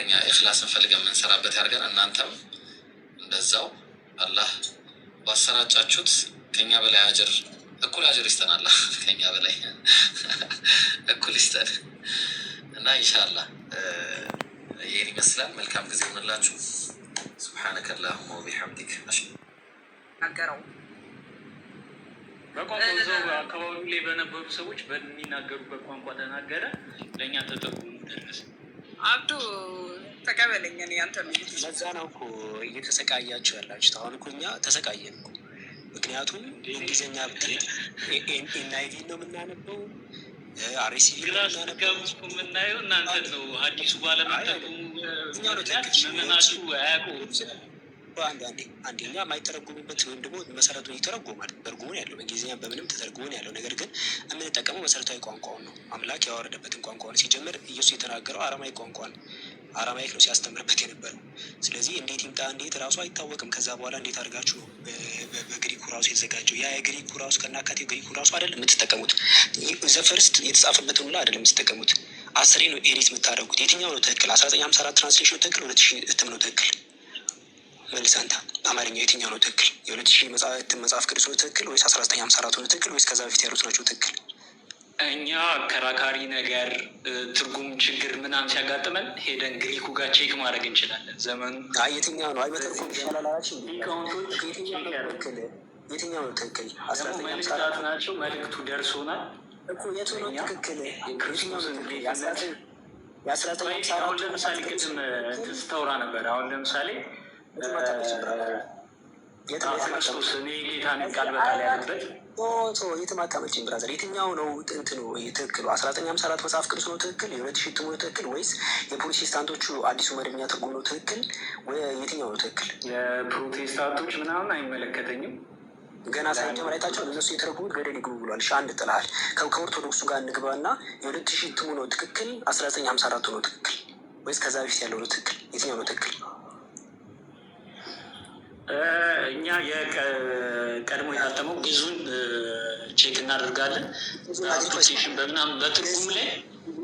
እኛ ኢኽላስን ፈልገን የምንሰራበት ያድርገን። እናንተም እንደዛው አላህ ባሰራጫችሁት ከኛ በላይ አጅር፣ እኩል አጅር ይስጠን። አላህ ከኛ በላይ እኩል ይስጠን እና ኢንሻአላህ ይህን ይመስላል። መልካም ጊዜ ይሆንላችሁ። سبحانك اللهم وبحمدك ናገረው በቋንቋ እዛው አካባቢው ላይ በነበሩ ሰዎች በሚናገሩበት ቋንቋ ተናገረ። ለእኛ ተተርጉሞ ደረሰ። አብዱ፣ ተቀበለኝ። እኔ አንተ ነው። ለዛ ነው እኮ እየተሰቃያችሁ ያላችሁት። አሁን እኮ እኛ ተሰቃየን እኮ። ምክንያቱም እንግሊዝኛ ብትሄድ NIV ነው የምናነበው፣ RSV ግራ ነው የምናነበው። ስትጋቡ እኮ የምናየው እናንተን ነው። ሀዲሱ ባለመተርጎሙ የትኛው ነው ምክንያት ትክክል? ምዕመናችሁ አያውቁም። አንድ አንዴ አንዴ እኛ የማይተረጎምበት ወይም ደግሞ መሰረቱን ይተረጎማል፣ ተርጉሞ ነው ያለው፣ በእንግሊዝኛ በምንም ተተርጉሞ ነው ያለው። ነገር ግን የምንጠቀመው መሰረታዊ ቋንቋውን ነው። አምላክ ያወረደበትን ቋንቋውን። ሲጀምር ኢየሱስ የተናገረው አረማይክ ቋንቋ ነው። አረማይክ ነው ሲያስተምርበት የነበረው። ስለዚህ እንዴት ይምጣ እንዴት ራሱ አይታወቅም። ከዛ በኋላ እንዴት አድርጋችሁ ነው በግሪኩ ራሱ የተዘጋጀው? ያ የግሪኩ ራሱ ከናካቴው ግሪኩ ራሱ አይደለም የምትጠቀሙት። The first የተጻፈበትን ሁላ አይደለም የምትጠቀሙት። አስሬ ነው edit የምታደርጉት። የትኛው ነው ትክክል? 1954 translation ነው ትክክል? 2000 እትም ነው ትክክል? መልስ አንተ። አማርኛው የትኛው ነው ትክክል? የ2000 እትም መጽሐፍ ቅዱስ ነው ትክክል ወይስ 1954 ነው ትክክል ወይስ ከዛ በፊት ያሉት ናቸው ትክክል? እኛ አከራካሪ ነገር፣ ትርጉም ችግር ምናምን ሲያጋጥመን ሄደን ግሪኩ ጋር check ማድረግ እንችላለን። ዘመኑ አይ፣ የትኛው ነው? አይ፣ መተርጎም ይሻላል አላችሁ። ሊቃውንቶች የትኛው check ነው ያደርጉ ትክክል? የትኛው ነው ትክክል? አስራ ደግሞ ዘጠኝ ሀምሳ መልእክታት አራት ናቸው። መልእክቱ ደርሶናል። እኮ የቱ ነው እኛ ትክክል? የትኛው ነው የክርስቶስን ትክክል? ጌትነት የ1954 ቆይ፣ አሁን ለምሳሌ መጽሐፍ ቅዱስ ቅድም እንትን ስታወራ ነበር። አሁን ለምሳሌ የትም አታመጭም brother። የትም የትም ክርስቶስ አታመጭም። እኔ ጌታ ነኝ ቃል በቃል ያለበት ቶ የትም አታመጭም brother። የትኛው ነው እንትኑ ትክክሉ? 1954 መጽሐፍ ቅዱስ ነው ትክክል? የ2000 እትሙ ነው ትክክል? ወይስ የፕሮቴስታንቶቹ አዲሱ መደበኛ ትርጉም ነው ትክክል? ወይ የትኛው ነው ትክክል? የፕሮቴስታንቶች ምናምን አይመለከተኝም። ገና ሳይጀምር አይታቸው እነሱ የተረጉሙት ገደል ይግቡ ብሏል። እሺ፣ አንድ ጥልሃል። ከኦርቶዶክሱ ጋር እንግባና የ2000 እትሙ ነው ትክክል? 1954ቱ ነው ትክክል? ወይስ ከዛ በፊት ያለው ነው ትክክል? የትኛው ነው ትክክል? እኛ የቀድሞ የታተመው ብዙን check እናደርጋለን። ብዙ ግሪኩ በ application በምናምን በትርጉም ላይ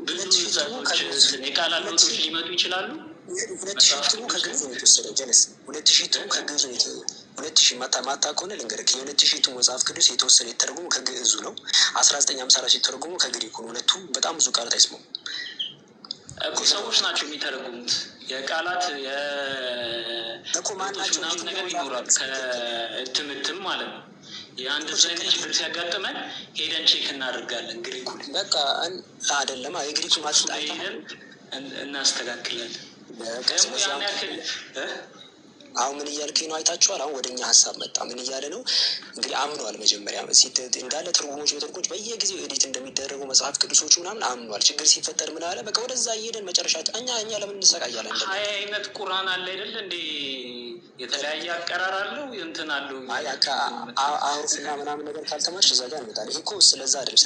ብዙ 2000 እትሙ ህጸቶች ከግዕዝ የቃላት ሁለት ለውጦች ሺህ ሊመጡ ይችላሉ። 2000 መጽሐፍ እትሙ ቅዱስ ከግዕዝ ነው የተወሰደው። ጀለስ፣ 2000 እትሙ ከግዕዙ ነው። 2000 ማታ ከሆነ ልንገርህ፣ የ2000 እትሙ መጽሐፍ ቅዱስ የተወሰደ የተተረጎመው ከግዕዙ ነው። 1954 የተተረጎመው ከግሪኩ ነው። ሁለቱ በጣም ብዙ ቃላት አይስማሙም። እኮ ሰዎች ናቸው የሚተረጉሙት። የቃላት እኮ ማን የለውጦች ናቸው? ምናምን የትኛው ነገር መጽሐፍ ይኖራል። ቅዱስ ትክክል? ከእትም እትም ማለት ነው። የአንድ እኮ እዛ አይነት ችግር ችግር ሲያጋጥመን ሄደን check እናደርጋለን። ግሪኩ ላይ በቃ አይደለም የግሪኩ source ኡ ላይ አይተሃል። ሄደን እናስተካክላለን። በቃ ደግሞ ስለዚህ ያን አሁን ያክል እ? አሁን ምን እያልከኝ ነው? አይታችኋል። አሁን ወደ እኛ ሀሳብ መጣ። ምን እያለ ነው እንግዲህ? አምኗል። መጀመሪያ እንዳለ ትርጉሞች በትርጉሞች በየጊዜው edit እንደሚደረጉ መጽሐፍ ቅዱሶቹ ምናምን አምኗል። ችግር ሲፈጠር ምን አለ? በቃ ወደዛ እየሄደን መጨረሻ እኛ ለምን እንሰቃያለን? 20 እንደናንተ አይነት ቁርአን አለ አይደል እንዴ? የተለያየ አቀራር አለው፣ እንትን አለው። አይ፣ አሩፍና ምናምን ነገር ካልተማርሽ እዛ ጋር እንመጣለን። ይሄ እኮ ስለዛ አይደለም፣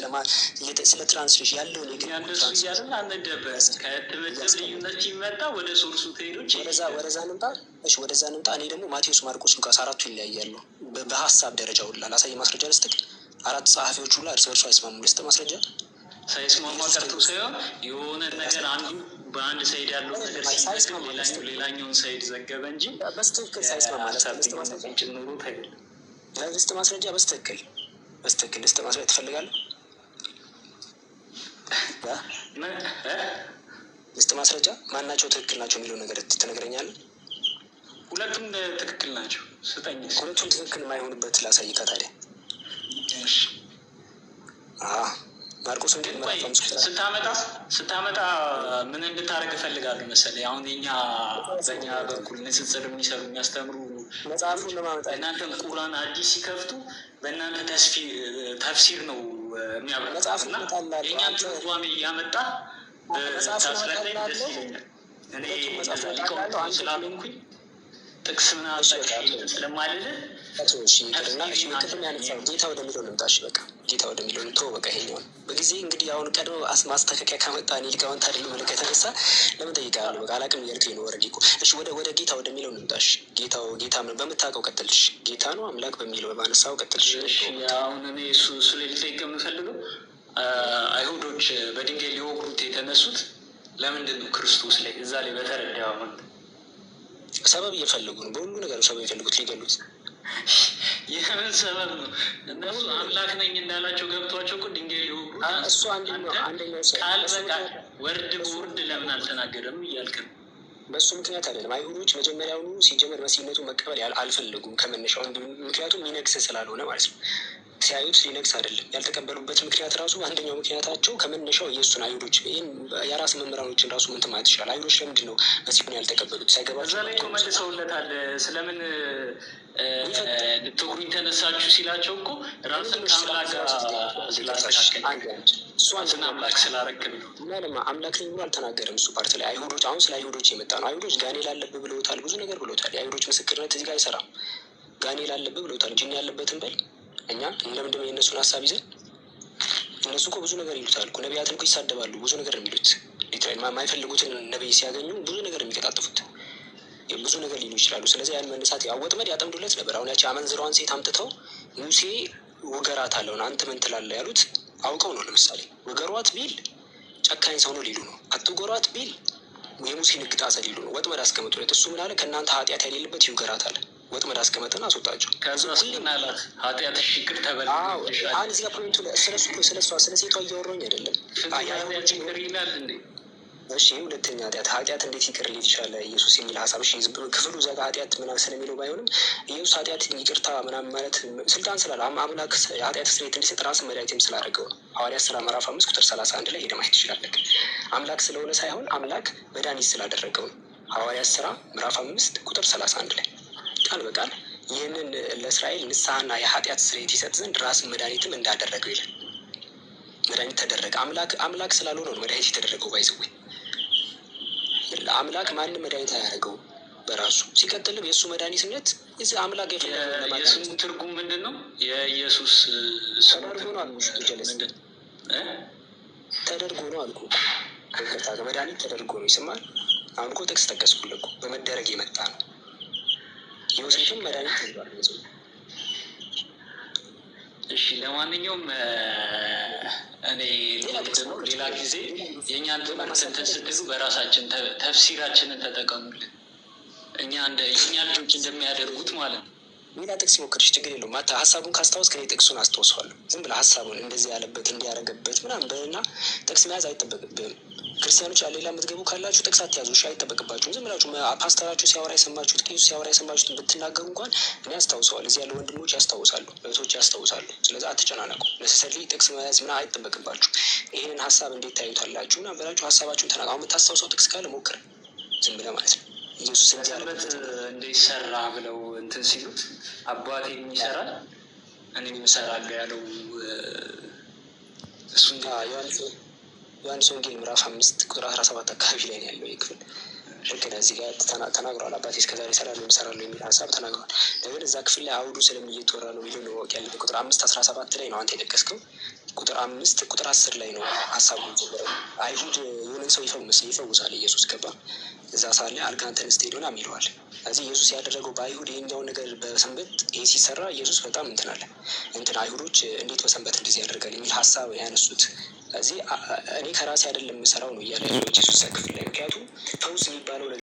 ስለ translation ያለውን እኛ የግሪኩን እንደሱ translation እያልን አንደበር። ከእትም እትም ልዩነት ሲመጣ ወደ source ኡ ተሄዶ check ወደዛ ይደረጋል። ወደዛ እንምጣ። እሺ፣ ወደዛ እንምጣ። እኔ ደግሞ ማቴዎስ፣ ማርቆስ፣ ሉቃስ አራቱ ይለያያሉ በሀሳብ ደረጃ ሁላ ላሳይ፣ ማስረጃ ልስጥክ። አራት ጸሐፊዎች ሁላ እርስ በርሱ አይስማሙም። ልስጥ ማስረጃ? ሳይስማማ ኢየሱስ ቀርቶ ሳይሆን የሆነ ነገር አንዱ በአንድ side ያለውን ነገር ሲዘግብ ሳይስማማ ሌላኛው በስትክክል ሌላኛውን side ዘገበ እንጂ በስትክክል ሳይስማማ የሀሳብ ልስጥ ልዩነት ማስረጃ? እንጂ ኖሮት አይደለም። ልስጥ ማስረጃ? በስትክክል ልስጥ ማስረጃ ትፈልጋለህ? ያ ምን እ? ልስጥ ማስረጃ? ማናቸው ትክክል ናቸው የሚለው ነገር ትነግረኛለህ? ሁለቱም ትክክል ናቸው። ስጠኝ እስኪ። ሁለቱም ትክክል የማይሆንበት ላሳይካ ታዲያ። እሺ። አዎ፣ ማርቆስ ወንጌል ግን ቆይ፣ ምዕራፍ 5 ቁጥር ስታመጣ ምን እንድታደርግ እፈልጋለሁ መሰለኝ። አሁን የኛ በእኛ በኩል ንጽጽር የሚሰሩ የሚያስተምሩ መጽሐፉን ለማመጣ እናንተን ቁርአን አዲስ ሲከፍቱ በእናንተ ተፍሲር ነው የሚያብራሩት መጽሐፉን እና እመጣልሃለሁ። የእኛን አንተ ትርጓሜ እያመጣ መጽሐፉን ብታስረዳኝ ደስ አመጣልሃለሁ። ይለኛል። እኔ ሁለቱም መጽሐፍ እንደዛ እመጣልሃለሁ። ሊቃውንት አንተ ስላልሆንኩኝ ጥቅስ ምናምን እሺ ጠቅሼ በቃ እንትን ስለማልልህ አቶ እሺ ይቅርና እሺ ተፍሲሬን ቅድም አንተ ያነሳው ጌታ ወደሚለው እንምጣ። እሺ በቃ ጌታ ወደሚለው እንተው። በቃ ይሄኛውን በጊዜ እንግዲህ አሁን ቀድሞ ማስተካከያ ካመጣ እኔ ሊቃውንት አይደለም ብለህ ከተነሳ ለምን ጠይቃለሁ? በቃ አላቅም እያልከኝ ነው already እኮ። እሺ፣ ወደ ጌታ ወደሚለው እንምጣ። እሺ፣ ጌታው ጌታ ነው በምታውቀው ቀጥል። እሺ፣ ጌታ ነው አምላክ በሚለው ባነሳው ቀጥል። እሺ። እሺ፣ አሁን እኔ እሱ ላይ ልጠይቅ የምፈልገው አይሁዶች በድንጋይ ሊወግሩት የተነሱት ለምንድን ነው ክርስቶስ ላይ እዛ ላይ በተረዳው መንገድ? ሰበብ እየፈለጉ ነው። በሁሉ ነገር ሰበብ የሚፈልጉት ሊገሉት። የምን ሰበብ ነው? እነሱ አምላክ ነኝ እንዳላቸው ገብቷቸው እኮ ድንጋይ ሊወግሩት። እሱ አንደኛው አንደኛው ቃል በቃል word በ word ለምን አልተናገረም እያልክ ነው። በእሱ ምክንያት አይደለም። አይሁዶች መጀመሪያውኑ ሲጀመር መሲህነቱ መቀበል አልፈለጉም ከመነሻው፣ ምክንያቱም የሚነግስ ስላልሆነ ማለት ነው። ሲያዩት ሊነግስ አይደለም። ያልተቀበሉበት ምክንያት ራሱ አንደኛው ምክንያታቸው ከመነሻው ኢየሱስን አይሁዶች፣ ይህን የራስ መምህራኖችን ራሱ ምን ማለት ይችላል። አይሁዶች ለምንድን ነው መሲሁን ያልተቀበሉት? ሳይገባቸው እዛ ላይ እኮ መልሰውለታል። ስለምን ልትወግሩኝ ተነሳችሁ ሲላቸው እኮ ራስን ከአምላክ ጋር ስላስተካከል፣ ራስን አምላክ ስላረክ ነው። ምናልማ አምላክ ነኝ ብሎ አልተናገረም። እሱ part ላይ አይሁዶች፣ አሁን ስለ አይሁዶች የመጣ ነው። አይሁዶች ጋኔል አለብህ ብለውታል፣ ብዙ ነገር ብለውታል። የአይሁዶች ምስክርነት እዚህ ጋር አይሰራም። ጋኔል አለብህ ብለውታል። ጅን ያለበትን በል እኛ እንደምንድነው የእነሱን ሀሳብ ይዘን? እነሱ እኮ ብዙ ነገር ይሉታል እኮ፣ ነቢያትን እኮ ይሳደባሉ። ብዙ ነገር ነው የሚሉት። Literally የማይፈልጉትን ነቢይ ሲያገኙ ብዙ ነገር የሚቀጣጥፉት፣ ብዙ ነገር ሊሉ ይችላሉ። ስለዚህ ያን መነሳት ወጥመድ ያጠምዱለት ነበር። አሁን ያቺ አመንዝራዋን ሴት አምጥተው ሙሴ ውገራት አለውን አንተ ምን ትላለህ ያሉት አውቀው ነው። ለምሳሌ ውገሯት ቢል ጨካኝ ሰው ነው ሊሉ ነው። አትውገሯት ቢል የሙሴን ሕግ ጣሰ ሊሉ ነው። ወጥመድ አስቀምጡለት። እሱ ምን አለ? ከእናንተ ኃጢአት የሌለበት ይውገራት አለ። ወጥመድ አስቀመጠና አስወጣቸው። ከዛ ምን አላት? ኃጢአትሽ ይቅር ተበልሻል። አሁን እዚህ ጋር point ኡ ስለሱ ስለ እሷ ስለ ሴቷ እያወራሁኝ አይደለም። ይቅር ይላል እንዴ? እሺ ሁለተኛ ኃጢአት እንዴት ይቅር ሊል ይችላል ኢየሱስ የሚል ሀሳብ። እሺ ክፍሉ እዛ ጋር ኃጢአት ምናምን ስለሚለው ባይሆንም ኢየሱስ ኃጢአት ይቅርታ ምናምን ማለት ስልጣን ስላለ፣ አምላክ ኃጢአት ስርየት እንዲሰጥ ራስን መድኃኒትም ስላደረገው ነው። ሐዋርያት ስራ ምዕራፍ 5 ቁጥር 31 ላይ ሄደህ ማየት ትችላለህ። አምላክ ስለሆነ ሳይሆን አምላክ መድኃኒት ስላደረገው ነው። ሐዋርያት ስራ ምዕራፍ 5 ቁጥር 31 ላይ ቃል በቃል ይህንን ለእስራኤል ንስሐና የኃጢአት ስርየት ይሰጥ ዘንድ ራስን መድኃኒትም እንዳደረገው ይላል። መድኃኒት ተደረገ። አምላክ ስላልሆነ ነው መድኃኒት የተደረገው። By the way አምላክ ማንም መድኃኒት አያደርገውም በራሱ። ሲቀጥልም የእሱ መድኃኒትነት እዚህ አምላክ የፈለገውን የስሙ ትርጉም ምንድን ነው? የኢየሱስ ስሙ ተደርጎ ነው አልኩህ። ጀለስ ምንድን ነው? ተደርጎ ነው አልኩህ። ይቅርታ፣ መድኃኒት ተደርጎ ነው፣ ይሰማል። አሁን እኮ ጥቅስ ጠቀስኩልህ እኮ፣ በመደረግ የመጣ ነው። ዮሴፍም መድኃኒት ተብሏል። እሺ ለማንኛውም እኔ ነው ሌላ ጊዜ የእኛን ትምህርት እንትን ስትሉ በራሳችን ተፍሲራችንን ተጠቀሙልን። እኛ እንደ የእኛ ልጆች እንደሚያደርጉት ማለት ነው። ሌላ ጥቅስ ሞክርሽ፣ ችግር የለውም። ማታ ሀሳቡን ካስታወስክ እኔ ጥቅሱን አስታውሰዋለሁ። ዝም ብለህ ሀሳቡን እንደዚህ ያለበት እንዲያደረገበት ምናምን በልና ጥቅስ መያዝ አይጠበቅብህም። ክርስቲያኖች ሌላ የምትገቡ ካላችሁ ጥቅስ አትያዙ፣ እሺ? አይጠበቅባችሁም። ዝም ብላችሁ ፓስተራችሁ ሲያወራ የሰማችሁት፣ ቄሱ ሲያወራ የሰማችሁትን ብትናገሩ እንኳን እኔ አስታውሰዋል። እዚህ ያሉ ወንድሞች ያስታውሳሉ፣ እህቶች ያስታውሳሉ። ስለዚህ አትጨናነቁ። Necessarily ጥቅስ መያዝ ምናምን አይጠበቅባችሁ። ይህንን ሀሳብ እንዴት ታዩታላችሁ ምናምን ብላችሁ ሀሳባችሁን ተናገሩ። አሁን የምታስታውሰው ጥቅስ ካለ ሞክር፣ ዝም ብለህ ማለት ነው። ኢየሱስ እንዲህ ሰንበት ያለበት እንዲሰራ ብለው እንትን ሲሉት አባቴም ይሰራል እኔም እሰራለሁ ያለው እሱ ዮሐንስ ወንጌል ምዕራፍ 5 ቁጥር 17 አካባቢ ላይ ነው ያለው ይህ ክፍል። ልክ ነህ። እዚህ ጋር ተናግሯል። አባቴ እስከዛሬ እሰራለሁ እሰራለሁ የሚል ሀሳብ ተናግሯል። ነገር ግን እዛ ክፍል ላይ አውዱ ስለምን እየተወራ ነው የሚለው ነው ማወቅ ያለብህ። ቁጥር 5:17 ላይ ነው አንተ የጠቀስከው። ቁጥር 5 ቁጥር 10 ላይ ነው ሀሳቡ የጀመረው። አይሁድ የሆነን ሰው ይፈውሳል ኢየሱስ፣ ገባ እዛ ሳለ አልጋህን ተነስተህ ሂድ ምናምን ይለዋል። ስለዚህ ኢየሱስ ያደረገው በአይሁድ ይሄኛውን ነገር በሰንበት ይሄ ሲሰራ ኢየሱስ በጣም እንትን አለ፣ እንትን አይሁዶች እንዴት በሰንበት እንደዚህ ያደርጋል የሚል ሀሳብ ያነሱት። ስለዚህ እኔ ከራሴ አይደለም የምሰራው ነው እያለ ያለው ኢየሱስ እዛ ክፍል ላይ፣ ምክንያቱም ፈውስ የሚባለው ነገር